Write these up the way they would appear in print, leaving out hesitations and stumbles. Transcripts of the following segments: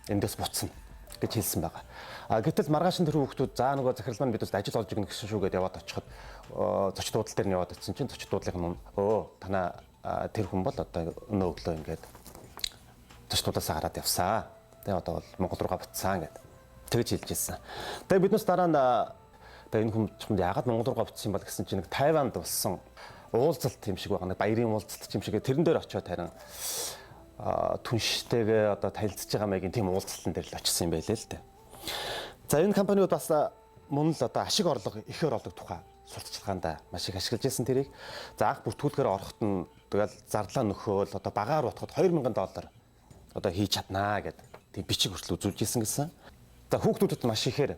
Эндээс буцна гэж хэлсэн байгаа. А гэтэл маргааш нь тэр хүүхдүүд за нөгөө захирал маань бидээс ажил олж өгнө гэсэн шүү гэдээ яваад очиход зочид буудлын дээр нь яваад очисон чинь зочид буудлынх нь өө танаа тэр хүн бол одоо өнөө өглөө ингээд зочид буудлаасаа гараад явсан. Тэгээ одоо бол Монгол руугаа буцсан гэд тэгж хэлж ирсэн. Тэгээ биднээс дараа нь тэгээ энэ хүн чамд яагаад Монгол руугаа буцсан юм бол гэсэн чинь нэг Тайванд болсон уулзалт юм шиг байгаа, нэг баярын уулзалт юм шиг, тэрэн дээр очиод харин түнштэйгээ одоо танилцж байгаа маягийн тийм уулзалтан дээр л очсон юм байлээ л дээ. За, энэ компаниуд бас мөн л одоо ашиг орлого ихээр олдог тухай сурталчилгаанд маш их ашиглаж байсан тэрийг. За, анх бүртгүүлэхээр ороход нь тэгэл зардлаа нөхөөл одоо багаар утахад 2000 доллар одоо хийж чаднаа гэд тийм бичиг хүртэл үзүүлж исэн гэсэн. За, хүүхдүүдэд маш ихээр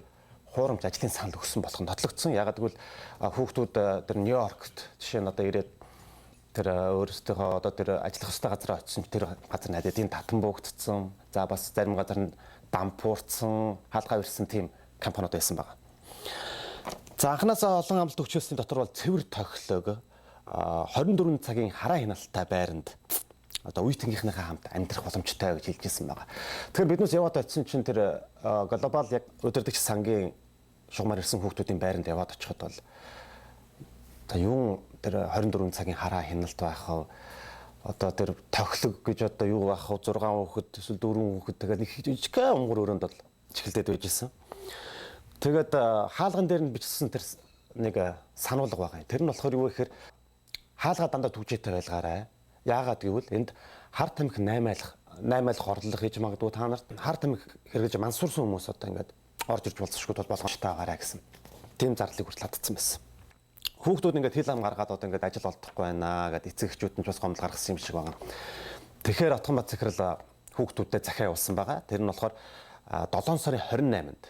хуурамч ажлын санал өгсөн болох нь тодлогдсон. Ягаад гэвэл хүүхдүүд тэр Нью-Йоркт жишээ нь одоо ирээд тэр өөрсдийнхөө одоо тэр ажиллах ёстой газараа очисон, тэр газар нь адидын татан буугдсан. За, бас зарим газар нь дампуурсан, хаалгаа ирсэн тийм компаниуд байсан байна. За, анханасаа олон амлалт өгчөөсний дотор бол цэвэр тохилог, 24 цагийн хараа хяналтай байранд одоо үеийнхнийхээ хамт амьдрах боломжтой гэж хэлж ирсэн байгаа. Тэгэхээр биднээс яваад очисон чинь тэр глобал яг удирдагч сангийн шугамар ирсэн хүүхдүүдийн байранд яваад очиход бол за юун тэр 24 цагийн хараа хяналт байх вэ? Одоо тэр тохилог гэж одоо юу байх вэ? 6 хүүхэд эсвэл 4 хүүхэд тэгээд нэг жижигхэн унгар өрөөнд бол чихэлдээд байж исэн. Тэгээд хаалган дээр нь бичсэн тэр нэг сануулга байгаа юм. Тэр нь болохоор юу гэхээр хаалга дандаа түгжээтэй байлгаарай. Яагаад гэвэл энд хар тамхи наймайлах наймайлах орлого хийж магадгүй, та нарт хар тамхи хэрэгж мансуурсан хүмүүс одоо ингээд орж ирж болцсошгүй тул болгоомжтой байгаарай гэсэн. Тийм зарлалыг хүртэл хатцсан байсан. Хүүхдүүд ингээд хил ам гаргаад одоо ингээд ажил олдохгүй байна гэд эцэг эхчүүд нь ч бас гомдол гаргасан юм шиг байгаа. Тэгэхээр Отгонбат захирал хүүхдүүдэд захиа явуулсан байгаа. Тэр нь болохоор 7 сарын 28-нд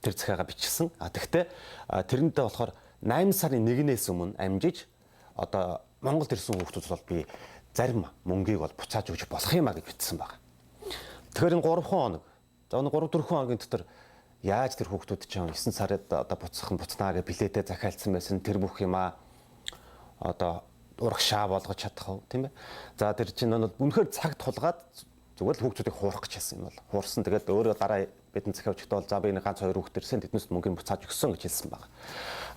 тэр захиагаа бичсэн. А тэгвэл тэрэндээ болохоор 8 сарын 1-ээс өмнө амжиж одоо Монголд ирсэн хүүхдүүд бол би зарим мөнгийг бол буцааж өгч болох юм а гэж бичсэн байгаа. Тэгэхээр энэ 3 хоног, за 3 4 хоногийн дотор яаж тэр хүүхдүүд чинь 9 сард одоо буцах нь буцнаа гэж билетээ захиалцсан байсан тэр бүх юмаа одоо урагшаа болгож чадах уу, тийм ээ. За, тэр чинь бол үнэхээр цаг тулгаад зүгээр л хүүхдүүдийг хуурах гэж хэлсэн юм бол хуурсан. Тэгээд өөрөө дараа бидний захиа өчгөд бол за би нэг ганц хоёр хүүхд ирсэн, тэднээс мөнгөний буцааж өгсөн гэж хэлсэн байна.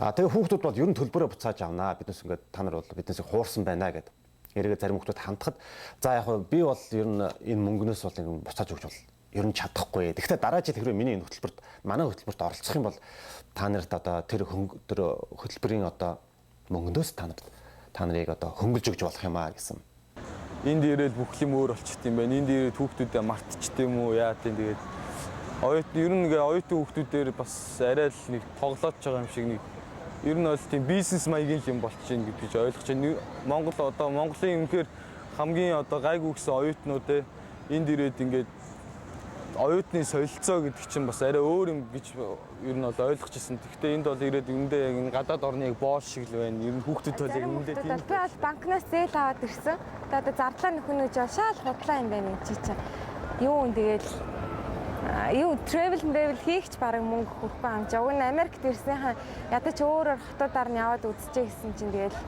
А тэгээ хүүхдүүд бол ер нь төлбөрөө буцааж авнаа. Биднээс ингээд та нар бол биднээс хуурсан байна гэд. Эргээ зарим хүүхдүүд хандхад за яг би бол ер нь энэ мөнгнөөс бол ингэ буцааж өгч бол ер нь чадахгүй. Тэгэхдээ дараа жил хэрвээ миний энэ хөтөлбөрт, манай хөтөлбөрт оролцох юм бол та нарт одоо тэр тэр хөтөлбөрийн одоо мөнгнөөс та нарыг одоо хөнгөлж өгч болох юм а гэсэн. Энд ирээд бүх юм өөр болчихд юм байна. Энд ирээд хүүхдүүдээ мартчихд юм уу яа тийм, тэгээд оюут ер нь нэг оюутан хүүхдүүдээр бас арай л нэг тоглоод ч байгаа юм шиг, нэг ер нь бол тийм бизнес маягийн юм болчих юм гэж ойлгож байна. Монгол одоо Монголын үнэхээр хамгийн одоо гайгүй гэсэн оюутнууд те энд ирээд ингээд оюутны солилцоо гэдэг чинь бас арай өөр юм гэж ер нь бол ойлгож ирсэн. Гэхдээ энд бол ирээд үндэ яг энэ гадаад орны яг боол шиг л байна. Ер нь хүүхдүүд бол яг үндэ тийм. Би бол банкнаас зээл аваад ирсэн. Тэгээ одоо зардлаа нөхөн гэж бол шаал худлаа юм байна энэ чи. Юу юм тэгэл юу travel travel хийхч бараг мөнгө хөрөхгүй юм чи. Уг нь Америкт ирснийхаа ядаж өөр өөр хотуудаар нь яваад үзчихэ гэсэн чинь тэгэл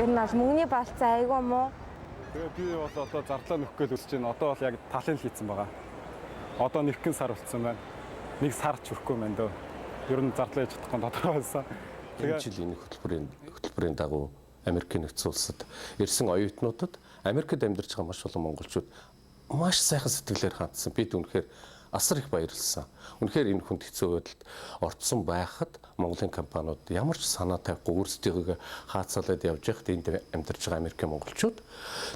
ер нь бол мөнгөний балцаа айгүй муу. Тэгээ би бол одоо зардлаа нөхөх гэж үзэж байна. Одоо бол яг талын хийцэн байгаа. Одоо нэгэн сар болцсон байна. Нэг сар ч хүрэхгүй байна дөө. Ер нь зардлаа хийж чадахгүй тодорхой болсон. Тэгээ жил энэ хөтөлбөрийн дагуу Америкийн нэгдсэн улсад ирсэн оюутнуудад Америкт амьдарч байгаа маш олон монголчууд маш сайхан сэтгэлээр хандсан. Бид үнэхээр асар их баярлсан. Үнэхээр энэ хүнд хэцүү байдалд орцсон байхад Монголын компаниуд ямар ч санаа тавихгүй өөрсдийнхөө хаацаалаад явж байхад энд амьдарч байгаа Америкийн монголчууд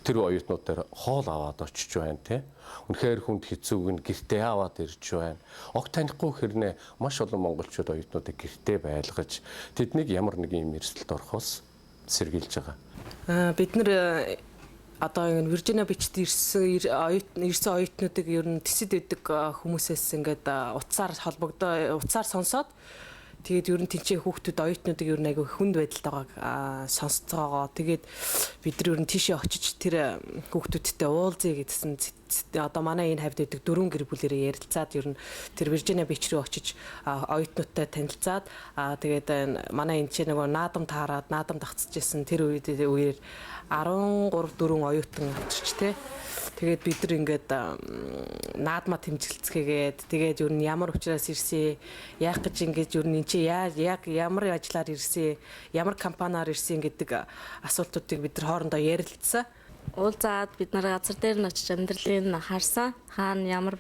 тэр оюутнуудаар хоол аваад очиж байна те. Үнэхээр хүнд хэцүүг нь гэртээ аваад ирж байна. Огт танихгүй хэрнээ маш олон монголчууд оюутнуудыг гэртээ байлгаж тэднийг ямар нэгэн юм эрсдэлд орохоос сэргийлж байгаа. Бид нар одоо энэ Виржиниа бичд ирсэн ирсэн оюутнуудыг ер нь тэсэд өгдөг хүмүүсээс ингээд утсаар холбогдоо, утсаар сонсоод, тэгээд ер нь тэнцээ хүүхдүүд оюутнуудыг ер нь айгүй хүнд байдалд байгааг сонсцоогоо, тэгээд бид нар ер нь тийшээ очиж тэр хүүхдүүдтэй уулзъя гэдсэн. одоо манай энэ хавьд байдаг дөрвөн гэр бүлэрээ ярилцаад ер нь тэр Виржиниа Бич рүү очиж оюутнуудтай танилцаад, тэгээд манай энэ чинь нөгөө наадам таарад наадам дагцчихсэн тэр үеэр 13 4 оюутан авчирч те. Тэгээд бид нар ингээд наадмаа тэмдэглэцгээгээд, тэгээд ер нь ямар учраас ирсэн, яах гэж ингэж ер нь энэ чи яг ямар ажиллаар ирсэн, ямар компаниар ирсэн гэдэг асуултуудыг бид нар хоорондоо ярилцсан. Уулзаад бид нар газар дээр нь очиж амьдралыг нь харсан. Хаана ямар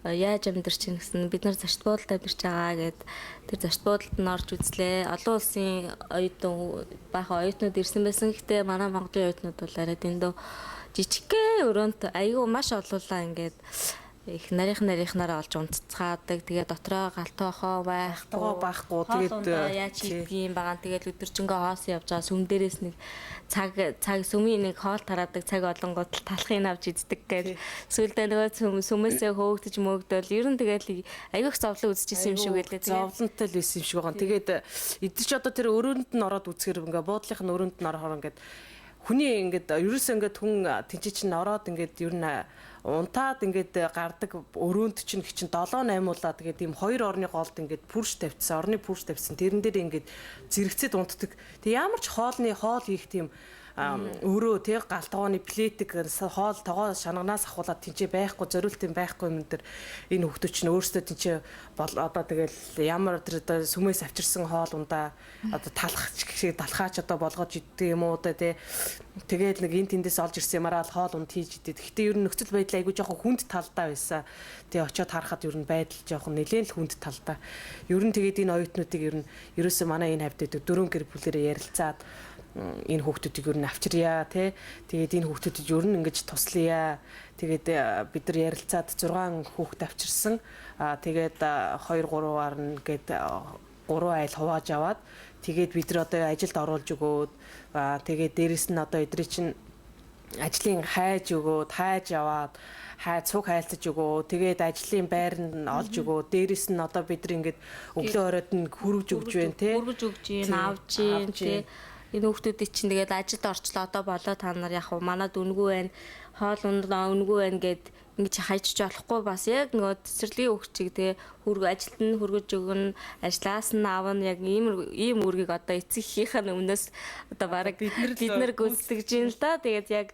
яаж амьдарч ийн гэсэн, бид нар зочид буудалд амьдарч байгаа гэд тэр зочид буудалд нь орж үзлээ. Олон улсын оюутан, баахан оюутнууд ирсэн байсан. Гэхдээ манай Монголын оюутнууд бол арай дэндүү жижигхэн өрөөнд айгүй маш олуулаа ингээд их нарийнх нарийнхнаараа олж унтцгаадаг. Тэгээ дотроо гал тогоо байхгүй. Тогоо байхгүй. Тэгээд яаж хийдэг юм байгаа. Тэгээд өдөржингөө хоос явж байгаа сүм дээрээс нэг цаг цаг сүмийн нэг хоол тараадаг цаг олонгууд талхыг авч иддэг гэж сүүлдээ нөгөө сүмээсээ хөөгдөж мөөгдөөл ер нь тэгэл айгүйх зовлон үзчихсэн юм шиг байлээ. Зовлонтой л байсан юм шиг байгаа. Тэгээд эдгээр чи одоо тэр өрөөнд нь ороод үзэхэр ингээ буудлынх нь өрөөнд нь орохоор ингээд хүний ингээд ерөөсөө ингээд хүн тэнцээ чинь ороод ингээд ер нь унтаад ингээд гардаг өрөөнд чинь хичин 7 8 улаа тэгээд ийм хоёр орны голд ингээд пүрш тавьчихсан, орны пүрш тавьчихсан. Тэрэн дээр ингээд зэрэгцээд унтдаг. Тэг ямар ч хоолны хоол хийх тийм өрөө тий гал тогооны плетик хоол тогоо шанганаас ахуулаад тэнцээ байхгүй, зориулт юм байхгүй юм дээр энэ хүүхдүүд чинь өөрсдөө тэнцээ бол одоо тэгэл ямар тэр одоо сүмээс авчирсан хоол ундаа одоо талах шиг талхаач одоо болгож иддэг юм уу да тий. Тэгээд нэг энэ тэндээс олж ирсэн юмараа л хоол унд хийж идэв. Гэхдээ ер нь нөхцөл байдал айгүй жоохон хүнд талдаа байсан. Тэгээ очиод харахад ер нь байдал жоохон нэлээд л хүнд талдаа. Ер нь тэгээд энэ оюутнуудыг ер нь ерөөсөө манай энэ хавьд байдаг дөрвөн гэр бүлэрээ ярилцаад энэ хүүхдүүдийг ер нь авчирья тий. Тэгээд энэ хүүхдүүдэд ер нь ингэж туслая. Тэгээд бид нар ярилцаад 6 хүүхд авчирсан. Тэгээд 2 3-аар нь гээд 3 айл хувааж аваад тэгээд бид нар одоо ажилд оруулж өгөөд, тэгээд дээрэс нь одоо эдрий чинь ажлын хайж өгөөд, хайж аваад хай цуг хайлтаж өгөө. Тэгээд ажлын байр нь олж өгөө. Дээрэс нь одоо бид нар ингээд өглөө оройд нь хөрвж өгч байна тий. Хөрвж өгч юм, авч юм тий. Энэ хүүхдүүдийн чинь тэгээд ажилд орчлоо, одоо болоо та нар яг манад үнгүй байна, хоол ундаа үнгүй байна гэд ингэж хайчж болохгүй, бас яг нөгөө цэцэрлэгийн хөгчийг тэгээ хөргө ажилд нь хөргөж өгнө, ажлаас нь авна, яг ийм үүргийг одоо эцэг эхийнх нь өмнөөс одоо бараг бид нар гүйцэтгэж байна л да. Тэгээд яг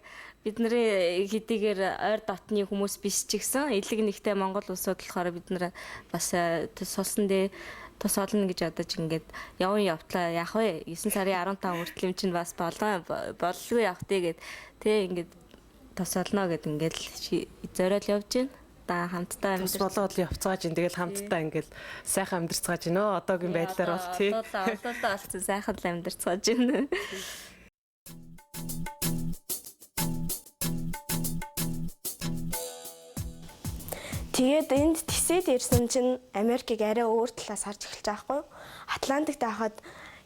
бидний хэдийгээр ойр дотны хүмүүс биш ч гэсэн элэг нэгтэй Монгол улсууд болохоор бид нар бас тус улсан дээр тус олно гэж бодож ингээд яван явтлаа. Яг вэ 9 сарын 15 хүртэл юм чинь бас болон боллгүй явах тий гэд тий ингээд тус олно гэд ингээд зориол явж байна. Да хамтдаа амьдарч болоод явцгааж ин тэгэл хамтдаа ингээд сайхан амьдарцгааж байна өө одоогийн байдлаар бол тий. Одоо олцсон сайхан л амьдарцгааж байна. Тэгээд энд Тесид ирсэн чинь Америкийг арай өөр талаас харж эхэлж байгаа байхгүй юу? Атлантикт байхад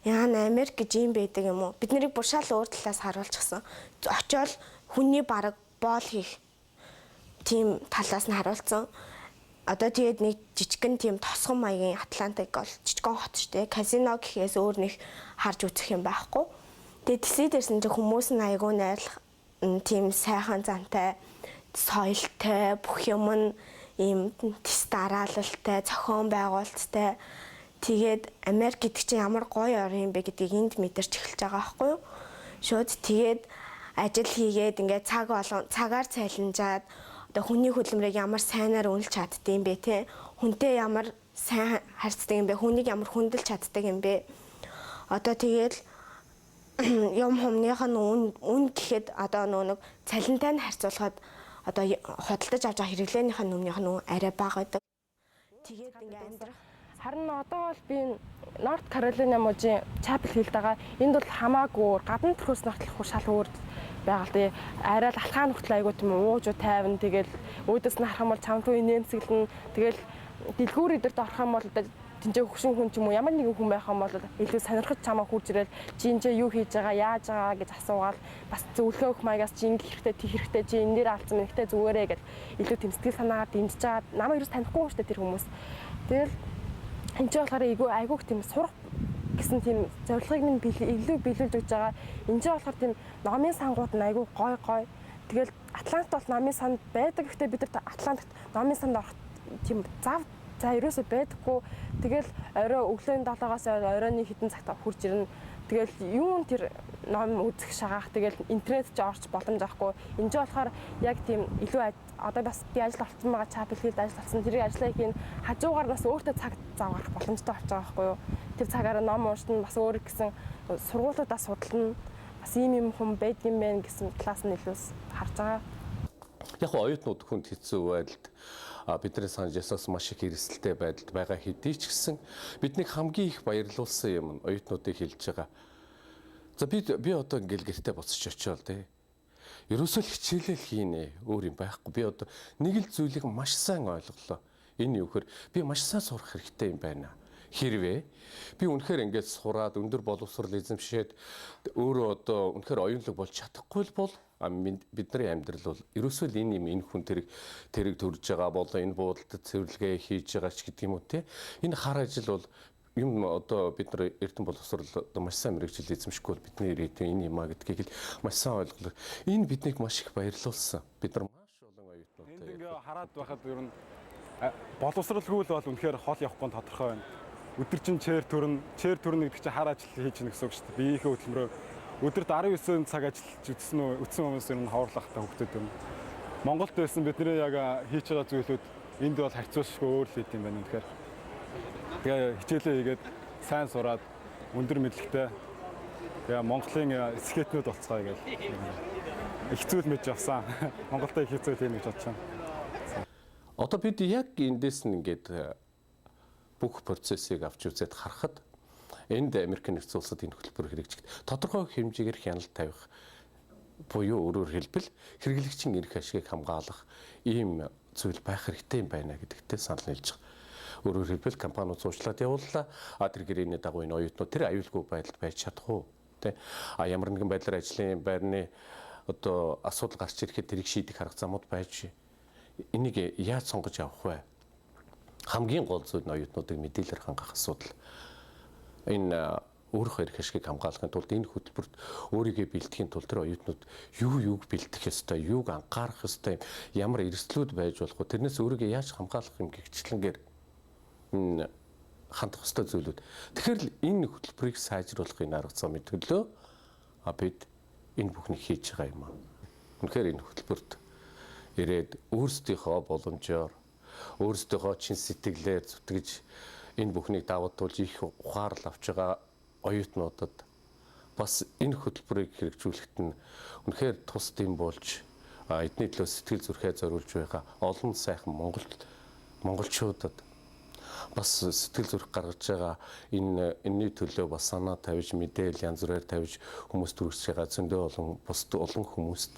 яана Америк гэж юм байдаг юм уу? Бид нарыг бүр шал өөр талаас харуулчихсан. Очиод хүний бараг боол хийх тийм талаас нь харуулсан. Одоо тэгээд нэг жижигхэн тийм тосгон маягийн Атлантик бол жижигхэн хот шүү дээ. Казино гэхээс өөр нэг харж үзэх юм байхгүй. Тэгээд Тесид ирсэн чинь хүмүүс нь айгүй найрлах тийм сайхан зантай, соёлтой, бүх юм нь ийм тэс дараалалтай, зохион байгуулалттай. Тэгээд Америк гэдэг чинь ямар гоё орн юм бэ гэдгийг энд мэдэрч эхэлж байгаа байхгүй юу? Шууд тэгээд ажил хийгээд ингээд цаг болгон цагаар цалинжаад одоо хүний хөдөлмөрийг ямар сайнаар үнэлж чаддсан юм бэ те? Хүнтэй ямар сайн харьцдаг юм бэ? Хүнийг ямар хүндэлж чаддаг юм бэ? Одоо тэгээд юм хумных нь үн гэхэд одоо нөгөө нэг цалинтай нь харьцуулахад одоо худалдаж авч байгаа хэрэглээнийх нь өмнөх нь арай бага байдаг. Тэгээд ингээ амьдрах. Харин одоо бол би Норт Каролина мужийн Чапел Хиллд байгаа. Энд бол хамаагүй өөр, гадна төрхөөс нөхцөл шал өөр байгаа л дээ. Арай л алхаан хүртэл айгуу тийм ууж тайван, тэгэл өөдөөс нь харах юм бол чамтгүй нэмсэглэн, тэгэл дэлгүүр эдэрт орох юм бол тэнцээ хөшин хүн ч юм уу ямар нэгэн хүн байх юм бол илүү сонирхож чамаа хурж ирэл чи энэ юу хийж байгаа, яаж байгаа гэж асуугаал бас зөвлөгөө өгөх маягаас чи ингэ хэрэгтэй, тэг хэрэгтэй, чи энэ дээр алдсан мэнхтэй зүгээрээ гэж илүү тийм сэтгэл санаагаар дэмжиж байгаа. Намайг ерөөс танихгүй юм шүү дээ тэр хүмүүс. Тэгэл энэ ч болохоор айгүйх тийм сурах гэсэн тийм зорилгыг минь илүү биелүүлж өгч байгаа. Энэ ч болохоор тийм номын сангууд нь айгүй гой гой. Тэгэл Атлант бол номын санд байдаг. Гэхдээ бид нар Атлантт номын санд орох тийм зав за ерөөсөө байдаггүй. Тэгэл орой өглөөний 7-оос оройн хэдэн цагт хурж ирнэ. Тэгэл юун тэр ном үзэх шагаах тэгэл интернет ч орч боломж авахгүй. Энд ч болохоор яг тийм илүү одоо бас би ажил олцсон байгаа, Chapel Hill-д ажил олцсон. Тэрийг ажлаа хийн хажуугаар бас өөртөө цаг зав гарах боломжтой болж байгаа байхгүй юу. Тэр цагаараа ном уншина, бас өөр гэсэн сургуулиудаа судална. Бас ийм юм хүн байдгийм байх гэсэн талаас нь илүү харж байгаа. Яг нь оюутнууд хүнд хэцүү байдалд, бидний санаж ясаас маш их эрсдэлтэй байдалд байгаа хэдий ч гэсэн биднийг хамгийн их баярлуулсан юм нь оюутнуудыг хэлж байгаа. За би одоо ингээл гэртээ буцаж очиод тий. Ерөөсөө л хичээлээ л хийнэ. Өөр юм байхгүй. Би одоо нэг л зүйлийг маш сайн ойлголоо. Энэ юу гэхээр би маш сайн сурах хэрэгтэй юм байна. Хэрвээ би үнэхээр ингээд сураад өндөр боловсрол эзэмшээд өөрөө одоо үнэхээр оюунлаг болж чадахгүй л бол бидний амьдрал бол ерөөсөө л энэ юм, энэ хүн тэрэг төрж байгаа болон энэ буудалд цэвэрлэгээ хийж байгаа ч гэдэг юм уу те. Энэ хар ажил бол юм, одоо бид нар эрдэм боловсрол одоо маш сайн мэргэжил эзэмшихгүй бол бидний ирээдүйн энэ юм а гэдгийг л маш сайн ойлголоо. Энэ биднийг маш их баярлуулсан. Бид нар маш олон оюутнуудтай Энд ингээ хараад байхад ер нь боловсралгүй л бол үнэхээр хол явахгүй нь тодорхой байна. Өдөржин чээр төрн, чээр төрнө гэдэг чинь хар ажил хийж гэнэ гэсэн үг шүү дээ. Биеийнхээ хөдөлмөрөөр өдөрт 19 цаг ажиллаж үтсэн үү? Үтсэн хүмүүс ер нь ховрлахтай хүүхдүүд юм. Монголд байсан бидний яг хийж байгаа зүйлүүд энд бол харьцуулшгүй өөр л юм байна үнэхээр. Тэгээ хичээлээ хийгээд сайн сураад өндөр мэдлэгтэй тэгээ Монголын скетнүүд болцгоё гэж их зүйл мэдж авсан. Монголд их зүйл хийнэ гэж бодож байна. Одоо бид яг эндээс нь ингээд бүх процессыг авч үзээд харахад энд Америк нэгдсэн улсад энэ хөтөлбөр хэрэгжихэд тодорхой хэмжээгээр хяналт тавих буюу өөрөөр хэлбэл хэрэглэгчийн эрх ашигыг хамгаалах ийм зүйл байх хэрэгтэй юм байна гэдэгтээ санал нийлж байгаа. Өөрөөр хэлбэл компаниуд зуучлаад явууллаа. А тэр гэрээний дагуу энэ оюутнууд тэр аюулгүй байдалд байж чадах уу? Тэ? А ямар нэгэн байдлаар ажлын байрны одоо асуудал гарч ирэхэд тэрийг шийдэх арга замууд байж энийг яаж сонгож авах вэ? Хамгийн гол зүйл нь оюутнуудыг мэдээлэлээр хангах асуудал. Энэ өөрийнхөө эрх ашигыг хамгаалахын тулд, энэ хөтөлбөрт өөрийгөө бэлтгэхийн тулд тэр оюутнууд юу юуг бэлтгэх ёстой, юуг анхаарах ёстой юм, ямар эрсдлүүд байж болох вэ? Тэрнээс өөрийгөө яаж хамгаалах юм гэгчлэнгээр энэ хандах ёстой зүйлүүд. Тэгэхээр л энэ хөтөлбөрийг сайжруулах энэ арга замын төлөө бид энэ бүхнийг хийж байгаа юм аа. Үнэхээр энэ хөтөлбөрт ирээд өөрсдийнхөө боломжоор, өөрсдийнхөө чин сэтгэлээр зүтгэж энэ бүхнийг даваад тулж их ухаарал авч байгаа оюутнуудад бас энэ хөтөлбөрийг хэрэгжүүлэхэд нь үнэхээр тус дэм болж эдний төлөө сэтгэл зүрхээ зориулж байгаа олон сайхан монголчуудад бас сэтгэл зүрх гаргаж байгаа энэ энэний төлөө бас санаа тавьж, мэдээлэл янз бүрээр тавьж хүмүүс төрөсөж байгаа зөндөө олон бусд олон хүмүүст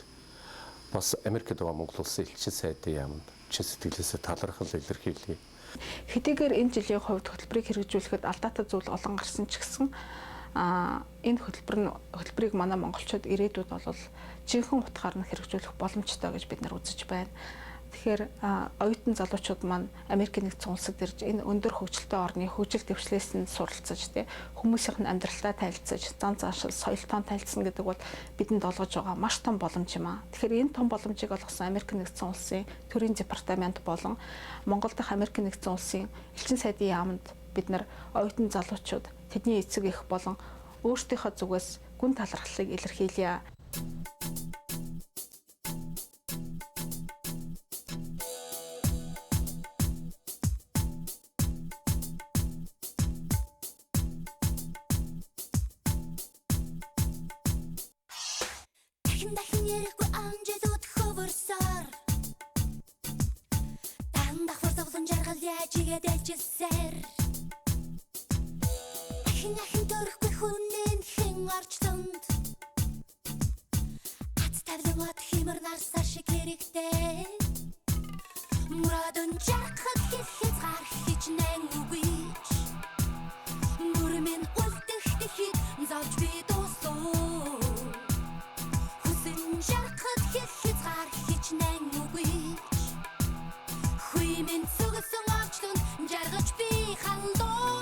бас Америкт байгаа Монгол улсын элчин сайдын яамд чин сэтгэлээсээ талархал илэрхийлье. Хэдийгээр энэ жилийн хувьд хөтөлбөрийг хэрэгжүүлэхэд алдаатай зүйл олон гарсан ч гэсэн энэ хөтөлбөрийг манай монголчууд ирээдүйд бол жинхэнэ утгаар нь хэрэгжүүлэх боломжтой гэж бид нар үзэж байна. Тэгэхээр оюутан залуучууд маань Америк нэгдсэн улсад ирж энэ өндөр хөгжилтэй орны хөгжил дэвшлээс нь суралцаж, тий, хүмүүсийнх нь амьдралтай танилцаж, зан заншил, соёлтойн танилцсан гэдэг бол бидэнд олгож байгаа маш том боломж юм аа. Тэгэхээр энэ том боломжийг олгосон Америк нэгдсэн улсын төрийн департамент болон Монгол дахь Америк нэгдсэн улсын элчин сайдын яамд бид нар оюутан залуучууд, тэдний эцэг эх болон өөрсдийнхөө зүгээс гүн талархлыг илэрхийлье. Дахин дахин ярихгүй он жилүүд хөвөрсөр. Дан давхар зовлон жаргал яаж игээд ээлжилсээр. Дахин дахин төрөхгүй хүнэн хэн орчлонд. Ац тавлан от химэр нарсаар шиг хэрэгтэй. Мөрөөдөн жаргахад хэл хязгаар хичнээн үгүйч. Нүр минь үлдэх дэлхийд зовж би дуусуу. Хүсэн жаргахад хэл хязгаар хичнээн үгүйч. Хүй минь сүгэлсэн орчлонд жаргаж би хандуу.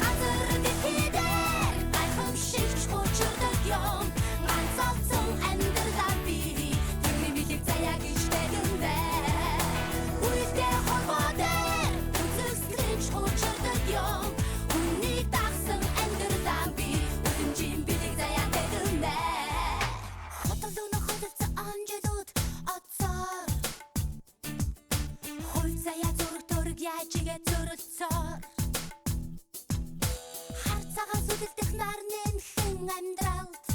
Газар дэлхий дээр гайхамшигч хучирдаг юм. Ганц олдсон амьдралаа би Хувь заяа зураг төрөг яаж игээ зөрөлцөөр. Хар цагаан сүдэлдэх нар нэнхэн амьдралд.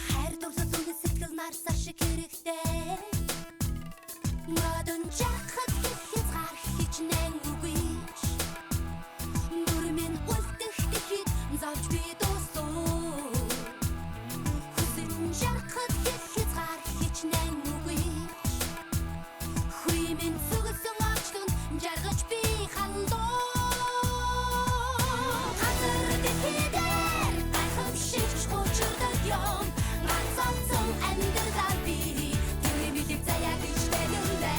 Хайр дурлал үнэн сэтгэл нарсаа шиг хэрэгтэй. Модон жахад хязгаар хичнээн үгүйч. Нүрмэн үлдэх тэгэхэд зовж би дуусуу. Хүсэн жаргахад хязгаар хичнээн үгүйч. Хүймэн зүгэлсэн очлон жаргаж би хандуу. Газар дэлхий дээр гайхамшигч хучирдаг юм. Ганц олцсон амьдралаа би тэрний бэлэг заяа гэж тэнэмбэ.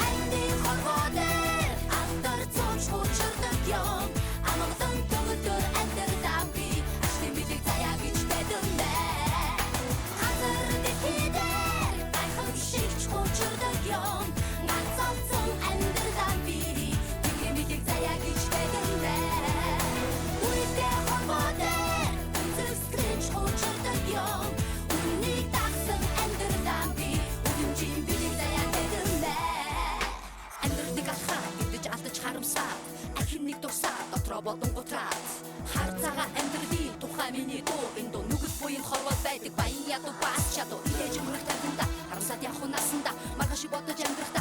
Андын хорвоо дээр алдар цууч хучирдаг юм. Амгалан төгөлдөр амьдралаа би ажлын бэлэг заяа гэж тэнэмбэ. Газар дэлхий дээр гайхамшигч хучирдаг юм. Ганц олцсон амьдралаа би тэрний бэлэг заяа гэж тэнэмбэ. Үедээ хорвоо дээр үнзэсгэж хучирдаг юм. Үннийг дагсан амьдралаа би үлэмжийн бэлэг заяа тэнэмбэ. Амьдралыг алхаад гидэж алдаж харамсаад архин нэг дурсаад дотроо бодон гутраад хар цагаан амьдралын тухай миний дуу энэ дуу нүгэл буян хорвоод байдаг баян ядуу бас чадуу илээж өмнөх тархинда харамсаад явах насанда маргааш бодож амьдрахдаа